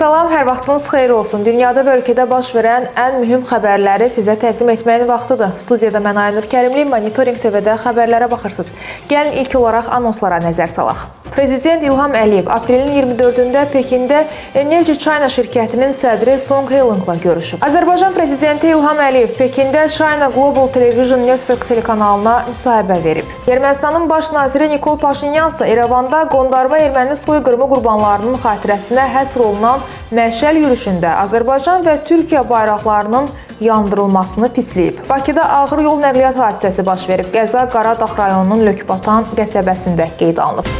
Salam, hər vaxtınız xeyir olsun. Dünyada və ölkədə baş verən ən mühüm xəbərləri sizə təqdim etməyin vaxtıdır. Studiyada mən Aynur Kərimli, Monitoring TV-də xəbərlərə baxırsınız. Gəlin ilk olaraq anonslara nəzər salaq. Prezident İlham Əliyev aprelin 24-də Pekində Energy China şirkətinin sədri Song Helinglə görüşüb. Azərbaycan prezidenti İlham Əliyev Pekində China Global Television Network telekanalına müsahibə verib. Ermənistanın baş naziri Nikol Paşinyan isə İrəvanda qondarma erməni soyqırımı qurbanlarının xatirəsinə həsr olunan məşəl yürüşündə Azərbaycan və Türkiyə bayraqlarının yandırılmasını pisləyib. Bakıda ağır yol nəqliyyat hadisəsi baş verib. Qəza Qaradağ rayonunun Lökbatan qəsəbəsində qeydə alınıb.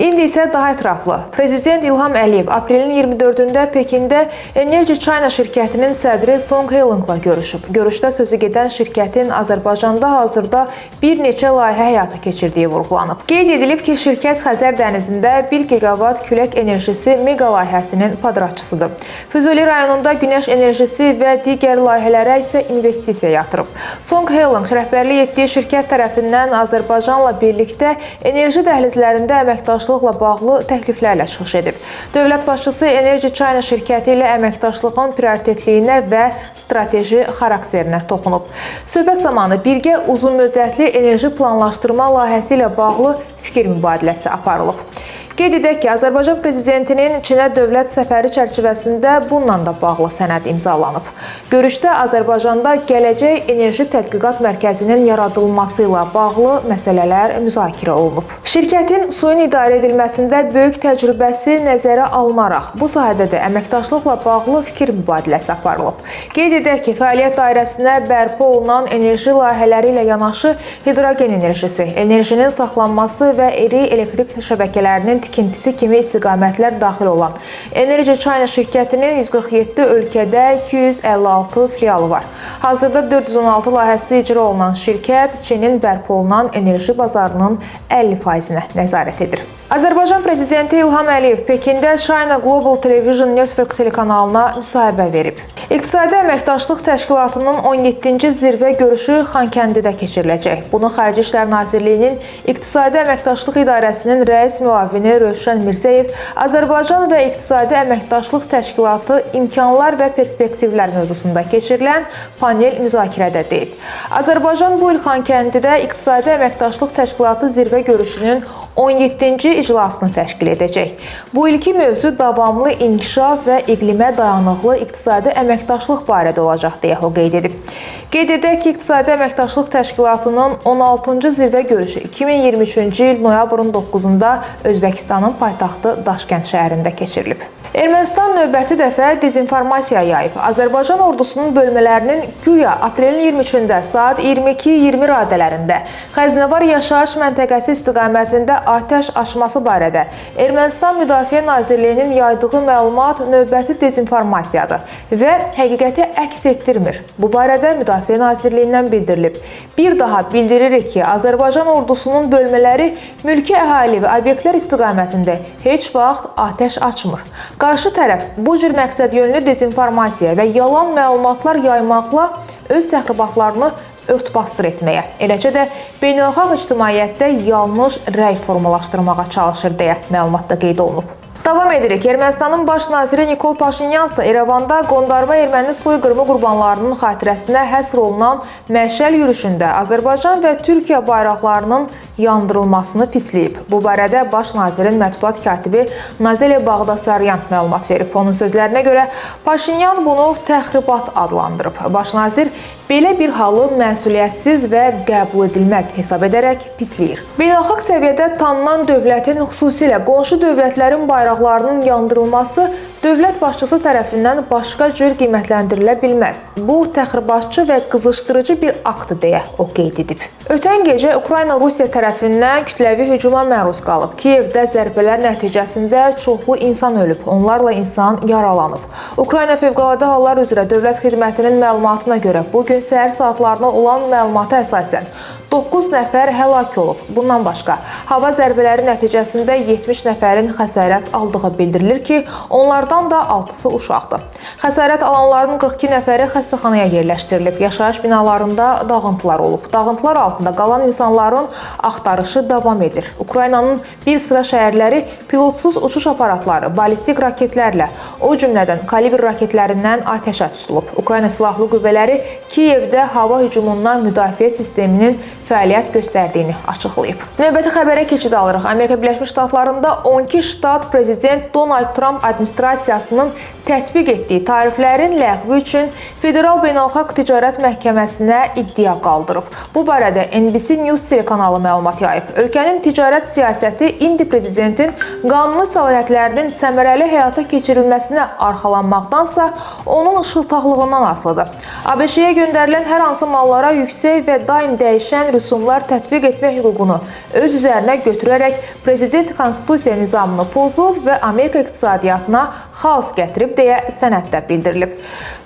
İndi isə daha ətraflı. Prezident İlham Əliyev aprelin 24-də Pekində Energy China şirkətinin sədri Song Helinglə görüşüb. Görüşdə sözü gedən şirkətin Azərbaycanda hazırda bir neçə layihə həyata keçirdiyi vurğulanıb. Qeyd edilib ki, şirkət Xəzər dənizində 1 giqavat külək enerjisi mega layihəsinin podratçısıdır. Füzuli rayonunda günəş enerjisi və digər layihələrə isə investisiya yatırıb. Song Heling rəhbərlik etdiyi şirkət tərəfindən Azərbaycanla birlikdə enerji dəhlizlərində əməkdaşlıqla bağlı təkliflərlə çıxış edib. Dövlət başçısı Energy China şirkəti ilə əməkdaşlığın prioritetliyinə və strateji xarakterinə toxunub. Söhbət zamanı birgə uzunmüddətli enerji planlaşdırma layihəsi ilə bağlı fikir mübadiləsi aparılıb. Qeyd edək ki, Azərbaycan prezidentinin Çinə dövlət səfəri çərçivəsində bununla da bağlı sənəd imzalanıb. Görüşdə Azərbaycanda Gələcək Enerji Tədqiqat Mərkəzinin yaradılması ilə bağlı məsələlər müzakirə olunub. Şirkətin suyun idarə edilməsində böyük təcrübəsi nəzərə alınaraq bu sahədə də əməkdaşlıqla bağlı fikir mübadiləsi aparılıb. Qeyd edək ki, fəaliyyət dairəsinə bərpa olunan enerji layihələri ilə yanaşı hidrogen enerjisi, enerjinin saxlanması və iri elektrik şəbəkələrinin tikintisi kimi istiqamətlər daxil olan Energy China şirkətinin 147 ölkədə 256 filialı var. Hazırda 416 layihəsi icra olunan şirkət Çinin bərpa olunan enerji bazarının 50%-nə nəzarət edir. Azərbaycan prezidenti İlham Əliyev Pekində China Global Television Network telekanalına müsahibə verib. İqtisadi Əməkdaşlıq Təşkilatının 17-ci zirvə görüşü Xankəndidə keçiriləcək. Bunu Xarici İşlər Nazirliyinin İqtisadi Əməkdaşlıq İdarəsinin rəis müavini Rövşən Mirzəyev Azərbaycan və İqtisadi Əməkdaşlıq Təşkilatı imkanlar və perspektivlər mövzusunda keçirilən panel müzakirədə deyib. Azərbaycan bu il Xankəndidə İqtisadi Əməkdaşlıq Təşkilatı zirvə görüşünün 17-ci iclasını təşkil edəcək. Bu ilki mövzu davamlı inkişaf və iqlimə dayanıqlı iqtisadi əməkdaşlıq barədə olacaq deyə o qeyd edib. Qeyd edək ki, İqtisadi Əməkdaşlıq Təşkilatının 16-cı zirvə görüşü 2023-cü il noyabrın 9-da Özbəkistanın paytaxtı Daşkənd şəhərində keçirilib. Ermənistan növbəti dəfə dezinformasiya yayıb. Azərbaycan ordusunun bölmələrinin güya aprelin 23-də saat 22:20 radələrində Xəzinəvar yaşayış məntəqəsi istiqamətində atəş açması barədə Ermənistan Müdafiə Nazirliyinin yaydığı məlumat növbəti dezinformasiyadır və həqiqəti əks etdirmir. Bu barədə Müdafiə Nazirliyindən bildirilib. Bir daha bildiririk ki, Azərbaycan ordusunun bölmələri mülki əhali və obyektlər istiqamətində heç vaxt atəş açmır. Qarşı tərəf bu cür məqsədyönlü dezinformasiya və yalan məlumatlar yaymaqla öz təxribatlarını ört-basdır etməyə, eləcə də beynəlxalq ictimaiyyətdə yanlış rəy formalaşdırmağa çalışır deyə məlumatda qeyd olunub. Davam edirik. Ermənistanın baş naziri Nikol Paşinyan isə İrəvanda qondarma erməni soyqırımı qurbanlarının xatirəsinə həsr olunan məşəl yürüşündə Azərbaycan və Türkiyə bayraqlarının yandırılmasını pisləyib. Bu barədə baş nazirin mətbuat katibi Nazeli Bağdasaryan məlumat verib. Onun sözlərinə görə Paşinyan bunu təxribat adlandırıb. Baş nazir belə bir halı məsuliyyətsiz və qəbul edilməz hesab edərək pisləyir. Beynəlxalq səviyyədə tanınan dövlətin, xüsusilə qonşu dövlətlərin bayraqlarının yandırılması dövlət başçısı tərəfindən başqa cür qiymətləndirilə bilməz. Bu təxribatçı və qızışdırıcı bir aktdır deyə o qeyd edib. Ötən gecə Ukrayna Rusiya tərəfindən kütləvi hücuma məruz qalıb. Kiyevdə zərbələr nəticəsində çoxlu insan ölüb, onlarla insan yaralanıb. Ukrayna Fövqəladə Hallar üzrə Dövlət Xidmətinin məlumatına görə bu gün səhər saatlarına olan məlumata əsasən 9 nəfər həlak olub. Bundan başqa, hava zərbələri nəticəsində 70 nəfərin xəsarət aldığı bildirilir ki, onlardan Onlardan da 6-sı uşaqdır. Xəsarət alanların 42 nəfəri xəstəxanaya yerləşdirilib. Yaşayış binalarında dağıntılar olub. Dağıntılar altında qalan insanların axtarışı davam edir. Ukraynanın bir sıra şəhərləri pilotsuz uçuş aparatları, ballistik raketlərlə, o cümlədən kalibr raketlərindən atəşə tutulub. Ukrayna Silahlı Qüvvələri Kiyevdə hava hücumundan müdafiə sisteminin fəaliyyət göstərdiyini açıqlayıb. Növbəti xəbərə keçid alırıq. Amerika Birləşmiş Ştatlarında 12 ştat prezident Donald Trump administrasiyasının tətbiq etdiyi tariflərin ləğvi üçün Federal Beynəlxalq Ticarət Məhkəməsinə iddia qaldırıb. Bu barədə NBC News telekanalı məlumat yayıb. Ölkənin ticarət siyasəti indi prezidentin qanuni səlahiyyətlərinin səmərəli həyata keçirilməsinə arxalanmaqdansa, onun şıltaqlığından asılıdır. ABŞ-yə göndərilən hər hansı mallara yüksək və daim dəyişən rüsumlar tətbiq etmək hüququnu öz üzərinə götürərək prezident konstitusiya nizamını pozub və Amerika iqtisadiyyatına xaos gətirib deyə sənəddə bildirilib.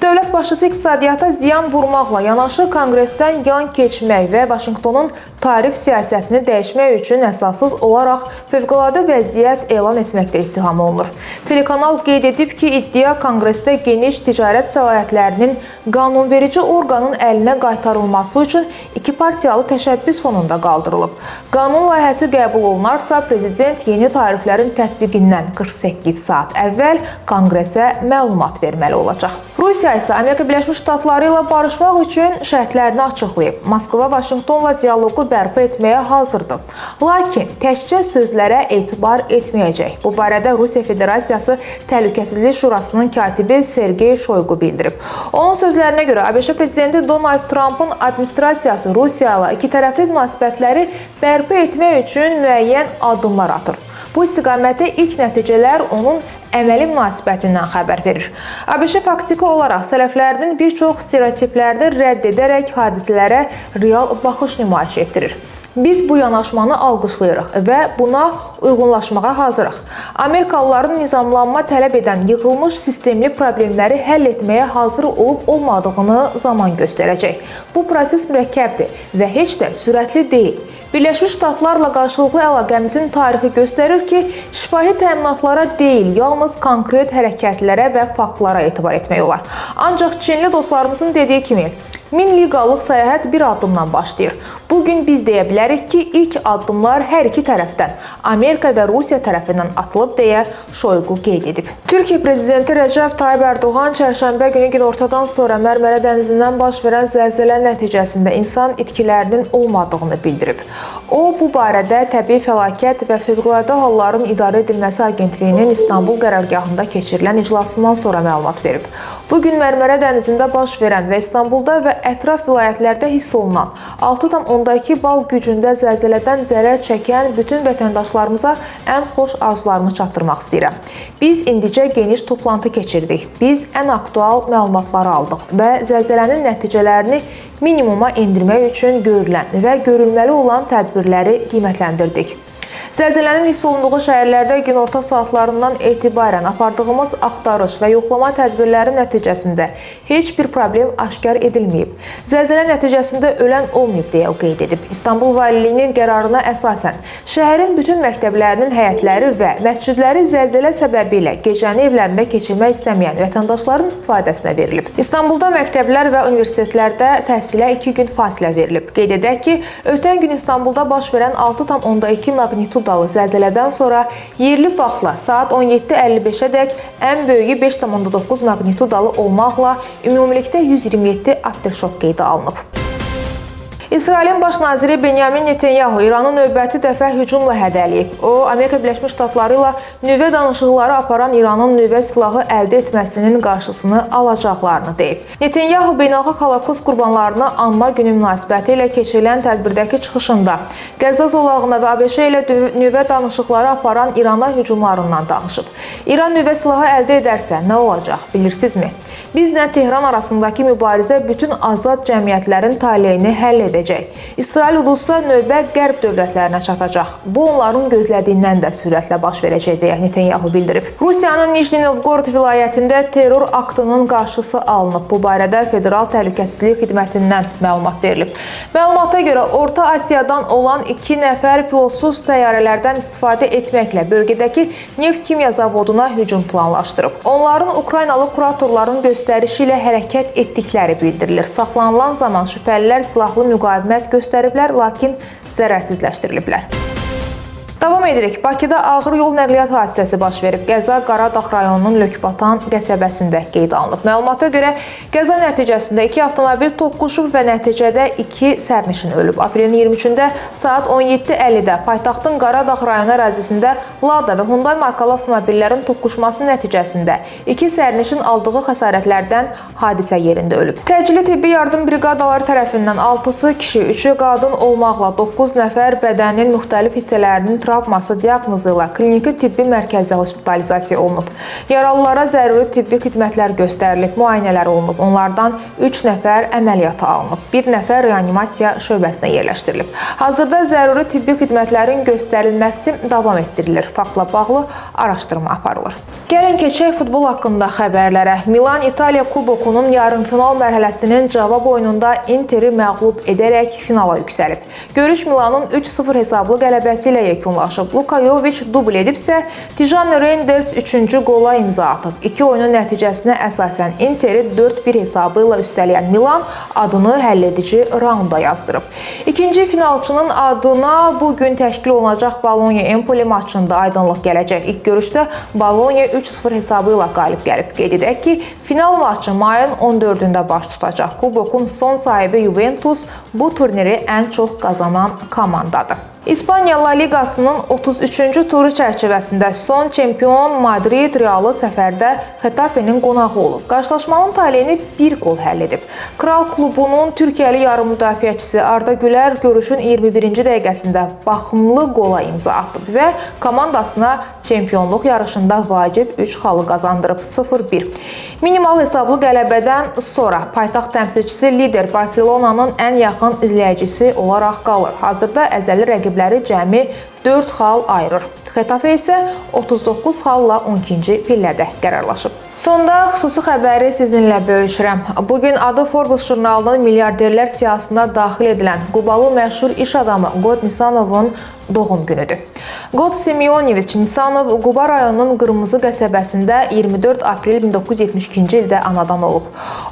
Dövlət başçısı iqtisadiyyata ziyan vurmaqla yanaşı Konqresdən yan keçmək və Vaşinqtonun tarif siyasətini dəyişmək üçün əsassız olaraq fövqəladə vəziyyət elan etməkdə ittiham olunur. Telekanal qeyd edib ki, iddia Konqresdə geniş ticarət səlahiyyətlərinin qanunverici orqanın əlinə qaytarılması üçün iki partiyalı təşəbbüs fonunda qaldırılıb. Qanun layihəsi qəbul olunarsa, prezident yeni tariflərin tətbiqindən 48 saat əvvəl Konqresə məlumat verməli olacaq. Rusiya isə Amerika Birləşmiş Ştatları ilə barışmaq üçün şərtlərini açıqlayıb. Moskva Vaşinqtonla dialoqu bərpa etməyə hazırdır. Lakin təkcə sözlərə etibar etməyəcək. Bu barədə Rusiya Federasiyası Təhlükəsizlik Şurasının katibi Sergey Shoigu bildirib. Onun sözlərinə görə ABŞ prezidenti Donald Trumpın administrasiyası Rusiya ilə ikitərəfli münasibətləri bərpa etmək üçün müəyyən addımlar atır. Bu istiqamətdə ilk nəticələr onun əməli münasibətindən xəbər verir. ABŞ faktiki olaraq sələflərinin bir çox stereotiplərini rədd edərək hadisələrə real baxış nümayiş etdirir. Biz bu yanaşmanı alqışlayırıq və buna uyğunlaşmağa hazırıq. Amerikalıların nizamlanma tələb edən yığılmış sistemli problemləri həll etməyə hazır olub olmadığını zaman göstərəcək. Bu proses mürəkkəbdir və heç də sürətli deyil. Birləşmiş Ştatlarla qarşılıqlı əlaqəmizin tarixi göstərir ki, şifahi təminatlara deyil, yalnız konkret hərəkətlərə və faktlara etibar etmək olar. Ancaq Çinli dostlarımızın dediyi kimi, 1000 liqalıq səyahət bir addımdan başlayır. Bugün biz deyə bilərik ki, ilk addımlar hər iki tərəfdən, Amerika və Rusiya tərəfindən atılıb deyə Şoyqu qeyd edib. Türkiyə prezidenti Rəcəb Tayyip Ərdoğan çərşənbə günü günortadan sonra Mərmərə dənizindən baş verən zəlzələ nəticəsində insan itkilərinin olmadığını bildirib. O, bu barədə Təbii Fəlakət və Fövqəladə Halların İdarə Edilməsi Agentliyinin İstanbul qərargahında keçirilən iclasından sonra məlumat verib. Bugün Mərmərə dənizində baş verən və İstanbulda və ətraf vilayətlərdə hiss olunan 6,2 bal gücündə zəlzələdən zərər çəkən bütün vətəndaşlarımıza ən xoş arzularımı çatdırmaq istəyirəm. Biz indicə geniş toplantı keçirdik. Biz ən aktual məlumatları aldıq və zəlzələnin nəticələrini minimuma endirmək üçün görülən və görülməli olan tədbirləri qiymətləndirdik. Zəlzələnin hiss olunduğu şəhərlərdə günorta saatlarından etibarən apardığımız axtarış və yoxlama tədbirləri nəticəsində heç bir problem aşkar edilməyib. Zəlzələ nəticəsində ölən olmayıb deyə o qeyd edib. İstanbul Valiliyinin qərarına əsasən şəhərin bütün məktəblərinin həyətləri və məscidləri zəlzələ səbəbilə gecəni evlərində keçirmək istəməyən vətəndaşların istifadəsinə verilib. İstanbulda məktəblər və universitetlərdə təhsilə 2 gün fasilə verilib. Qeyd edək ki, ötən gün İstanbulda baş verən 6,2 maqnitudalı zəlzələdən sonra yerli vaxtla saat 17:55-ədək ən böyüyü 5,9 maqnitudalı olmaqla ümumilikdə 127 afterşok qeydə alınıb. İsrailin baş naziri Benyamin Netanyahu İranı növbəti dəfə hücumla hədələyib. O, Amerika Birləşmiş Ştatları ilə nüvə danışıqları aparan İranın nüvə silahı əldə etməsinin qarşısını alacaqlarını deyib. Netanyahu beynəlxalq Holokost qurbanlarını anma günü münasibəti ilə keçirilən tədbirdəki çıxışında Qəzza zolağına və ABŞ ilə nüvə danışıqları aparan İrana hücumlarından danışıb. İran nüvə silahı əldə edərsə nə olacaq, bilirsinizmi? Bizlə Tehran arasındakı mübarizə bütün azad cəmiyyətlərin taleyini həll edəcək. verəcək. İsrail uduzsa növbə Qərb dövlətlərinə çatacaq. Bu onların gözlədiyindən də sürətlə baş verəcək deyə Netanyahu bildirib. Rusiyanın Nijni Novqorod vilayətində terror aktının qarşısı alınıb. Bu barədə Federal Təhlükəsizlik Xidmətindən məlumat verilib. Məlumata görə Orta Asiyadan olan 2 nəfər pilotsuz təyyarələrdən istifadə etməklə bölgədəki neft-kimya zavoduna hücum planlaşdırıb. Onların Ukraynalı kuratorların göstərişi ilə hərəkət etdikləri bildirilir. Saxlanılan zaman şübhəlilər silahlı müqavimət göstəriblər, lakin zərərsizləşdiriliblər. Davam edirik. Bakıda ağır yol nəqliyyat hadisəsi baş verib. Qəza Qaradağ rayonunun Lökbatan qəsəbəsində qeydə alınıb. Məlumata görə qəza nəticəsində 2 avtomobil toqquşub və nəticədə 2 sərnişin ölüb. Aprelin 23-də saat 17:50-də paytaxtın Qaradağ rayonu ərazisində Lada və Hyundai markalı avtomobillərin toqquşması nəticəsində 2 sərnişin aldığı xəsarətlərdən hadisə yerində ölüb. Təcili tibbi yardım briqadaları tərəfindən 6-sı kişi, 3-ü qadın olmaqla 9 nəfər bədəninin müxtəlif hissələrinin travması diaqnozu ilə kliniki tibbi mərkəzə hospitalizasiya olunub. Yaralılara zəruri tibbi xidmətlər göstərilib, müayinələr olunub. Onlardan 3 nəfər əməliyyata alınıb, 1 nəfər reanimasiya şöbəsinə yerləşdirilib. Hazırda zəruri tibbi xidmətlərin göstərilməsi davam etdirilir. Faktla bağlı araşdırma aparılır. Gəlin keçək futbol haqqında xəbərlərə. Milan İtaliya Kubokunun yarımfinal mərhələsinin cavab oyununda Interi məğlub edərək finala yüksəlib. Görüş Milanın 3-0 hesablı qələbəsi ilə yekunlaşıb. Luka Jovic dubl edibsə, Tijani Reinders 3-cü qola imza atıb. İki oyunun nəticəsinə əsasən Interi 4-1 hesabı ilə üstələyən Milan adını həlledici raunda yazdırıb. İkinci finalçının adına bugün təşkil olunacaq Bologna-Empoli maçında aydınlıq gələcək. İlk görüşdə Bologna 3-0 hesabı ilə qalib gəlib. Qeyd edək ki, final maçı mayın 14-ündə baş tutacaq. Kubokun son sahibi Juventus bu turniri ən çox qazanan komandadır. İspaniya La Liqasının 33-cü turu çərçivəsində son çempion Madrid Realı səfərdə Xetafenin qonağı olub. Qarşılaşmanın taleyini bir qol həll edib. Kral klubunun Türkiyəli yarım müdafiəçisi Arda Güler görüşün 21-ci dəqiqəsində baxımlı qola imza atıb və komandasına çempionluq yarışında vacib 3 xalı qazandırıb 0-1. Minimal hesablı qələbədən sonra paytaxt təmsilçisi lider Barselonanın ən yaxın izləyicisi olaraq qalır. Hazırda əzəli rəqibləri cəmi 4 xal ayırır. Xetafe isə 39 xalla 12-ci pillədə qərarlaşıb. Sonda xüsusi xəbəri sizinlə bölüşürəm. Bugün adı Forbes jurnalının milyarderlər siyahısına daxil edilən Qubalı məşhur iş adamı God Nisanovun doğum günüdür. God Semyonoviç Nisanov Quba rayonunun Qırmızı qəsəbəsində 24 aprel 1972-ci ildə anadan olub.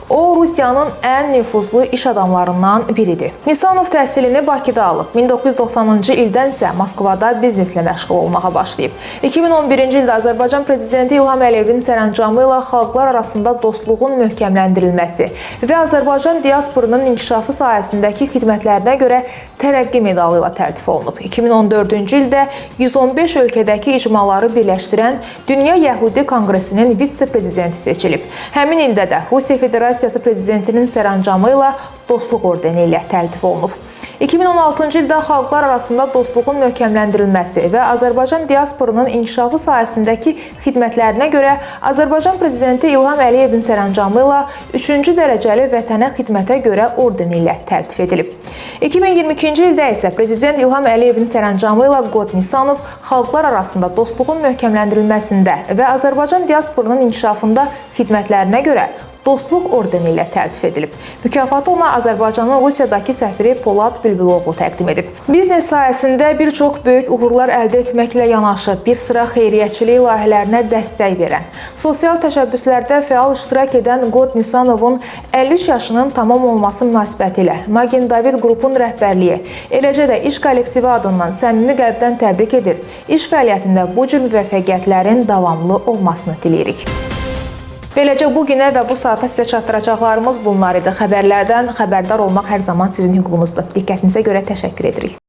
O, Rusiyanın ən nüfuzlu iş adamlarından biridir. Nisanov təhsilini Bakıda alıb. 1990-cı ildən isə Moskvada bizneslə məşğul olmağa başlayıb. 2011-ci ildə Azərbaycan Prezidenti İlham Əliyevin sərəncamı ilə xalqlar arasında dostluğun möhkəmləndirilməsi və Azərbaycan diasporunun inkişafı sahəsindəki xidmətlərinə görə tərəqqi medalı ilə təltif olunub. 2014-cü ildə 115 ölkədəki icmaları birləşdirən Dünya Yəhudi Konqresinin vitse-prezidenti seçilib. Həmin ildə də Rusiya Federasiyası prezidentinin sərəncamı ilə Dostluq ordeni ilə təltif olunub. 2016-cı ildə xalqlar arasında dostluğun möhkəmləndirilməsi və Azərbaycan diasporunun inkişafı sahəsindəki xidmətlərinə görə Azərbaycan prezidenti İlham Əliyevin sərəncamı ilə 3-cü dərəcəli vətənə xidmətə görə ordeni ilə təltif edilib. 2022-ci ildə isə prezident İlham Əliyevin sərəncamı ilə God Nisanov xalqlar arasında dostluğun möhkəmləndirilməsində və Azərbaycan diasporunun inkişafında xidmətlərinə görə Dostluq ordeni ilə təltif edilib. Mükafatı ona Azərbaycanın Rusiyadakı səfiri Polad Bülbüloğlu təqdim edib. Biznes sahəsində bir çox böyük uğurlar əldə etməklə yanaşı bir sıra xeyriyyəçilik layihələrinə dəstək verən, sosial təşəbbüslərdə fəal iştirak edən God Nisanovun 53 yaşının tamam olması münasibətilə Magen David qrupun rəhbərliyi, eləcə də iş kollektivi adından səmimi qəlbdən təbrik edir. İş fəaliyyətində bu cür müvəffəqiyyətlərin davamlı olmasını diləyirik. Beləcə bu günə və bu saata sizə çatdıracaqlarımız bunlar idi. Xəbərlərdən xəbərdar olmaq hər zaman sizin hüququnuzdur. Diqqətinizə görə təşəkkür edirik.